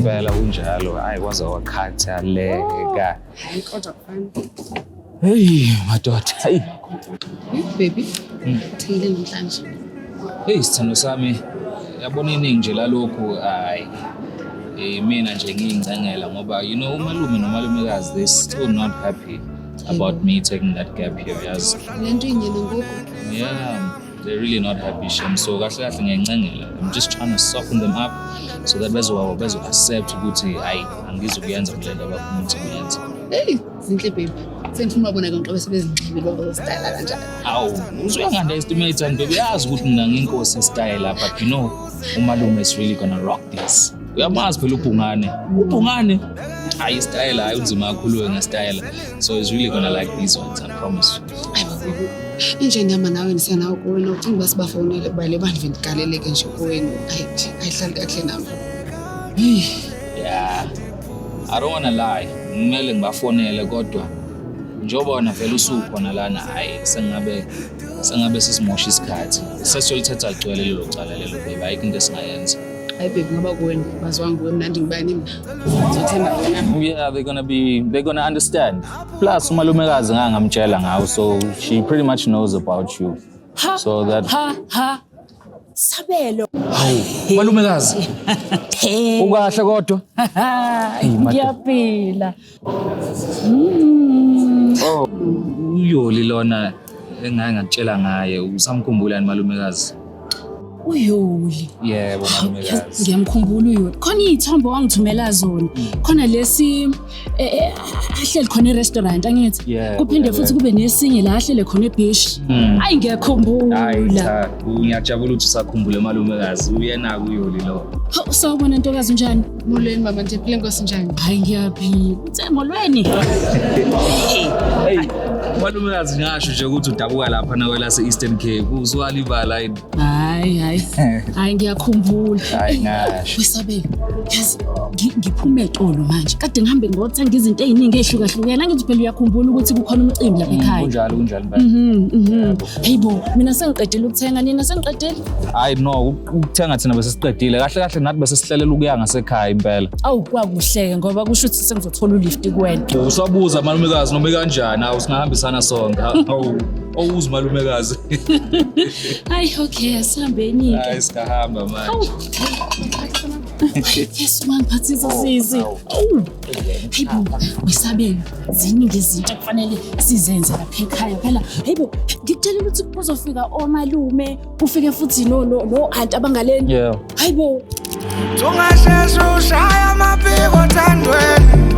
Impela kunjalo, hayi kwaze kwakhathaleka. Hayi kodwa kufana. Hey madoda, hey. Baby, uthengile namhlanje. Hey sithando sami, yabona iningi nje lalokhu hayi. Mina nje ngiyingcengela ngoba umalume nomalumekazi, they still not happy about me taking that gap year, yazi. Le nto inyene ngoku. Yeah, they're really not happy, shem. So kahle kahle ngiyancengela. I'm just trying to soften them up so that bezo accept ukuthi hayi, angizukuyenza kule nto abafuna ukuthi ngiyenze. Hey, zinhle baby. Sengifuna ubona ke ngiqobe sebezinxibile bazostyle kanjani. Awu, usuyangi-underestimate and baby, yazi ukuthi mina ngiyinkosi style, but umalume is really gonna rock this. Uyamazi phela uBhungane. UBhungane hayi style, hayi unzima kakhulu nge-style. So he's really gonna like these ones, I promise. Hayi baby. Inje ndihamba nawe ndisiya nawe kowenu, ucinga uba sibafowunele kuba le bantu ndigaleleke nje kowenu. Hayi, ayihlali kakuhle nam. Yeah. I don't wanna lie. Kumele ngibafonele kodwa njengoba wena vele usukhona lana, hayi sengabe sesimosha isikhathi. Sesiyolithatha ligcwele lelo cala lelo baby, ayikho into esingayenza. Hayi baby, ngoba kuwena baziwa nguwe, mna ndingubani mna? Ndizothemba wena. Yeah, they're gonna understand. Plus umalumekazi ngangamtshela ngawo, so she pretty much knows about you. Ha, So that ha ha, Sabelo. Malumekazi. Ukahle kodwa? Ngiyaphila. Oh, uYoli lona engake ngakutshela ngaye, usamkhumbula ni malumekazi? uYoli? Yebo malumekazi. Ngiyamkhumbula uYoli. Khona iy'thombe wangithumela zona. Khona lesi ahleli khona e-restaurant, angithi? Yebo, Kuphinde yebo. futhi kube nesinye la ahlele khona e-beach. Hayi, ngiyakhumbula. Hayi cha, ngiyajabula ukuthi usakhumbule malumekazi. Uyena uYoli lo. Hawu, sawubona ntokazi, unjani? Molweni mama, ndiyaphila, nkosi, njani? Hayi ngiyaphila. Uthe molweni. Hey, malumekazi, ngasho nje ukuthi udabuka lapha nawe lase Eastern Cape. Usuwalibala yini? Hayi hayi. Hayi ngiyakhumbula. Hayi ngasho. We Sabelo, yazi ngiphume etolo manje. Kade ngihambe ngothenga izinto ey'ningi ey'hlukahlukene. Angithi phela uyakhumbula ukuthi kukhona umcimbi lapha ekhaya. Kunjalo, kunjalo impela. Hey bo, mina sengiqedile ukuthenga, nina sengiqedile? Hayi no, ukuthenga thina bese siqedile. Kahle kahle nathi bese sihlelela ukuya ngasekhaya impela. Awu kwakuhleke ngoba kusho ukuthi sengizothola ulift kuwena. Usabuza malumekazi noma kanjani? Awu singahambisana sonke. Awu, awuzi malumekazi. Hayi okay, asihambeni-ke. Hayi singahamba manje. Yes, mangiphathisa sisi. Awu. Awu. Hey bo, we Sabelo, ziningi izinto ekufanele sizenze lapha ekhaya phela. Hey bo, ngikutshelile ukuthi kuzofika omalume, kufike futhi no aunty abangaleni. Hayi bo, Ungasheshe ushaya amaphiko othandweni.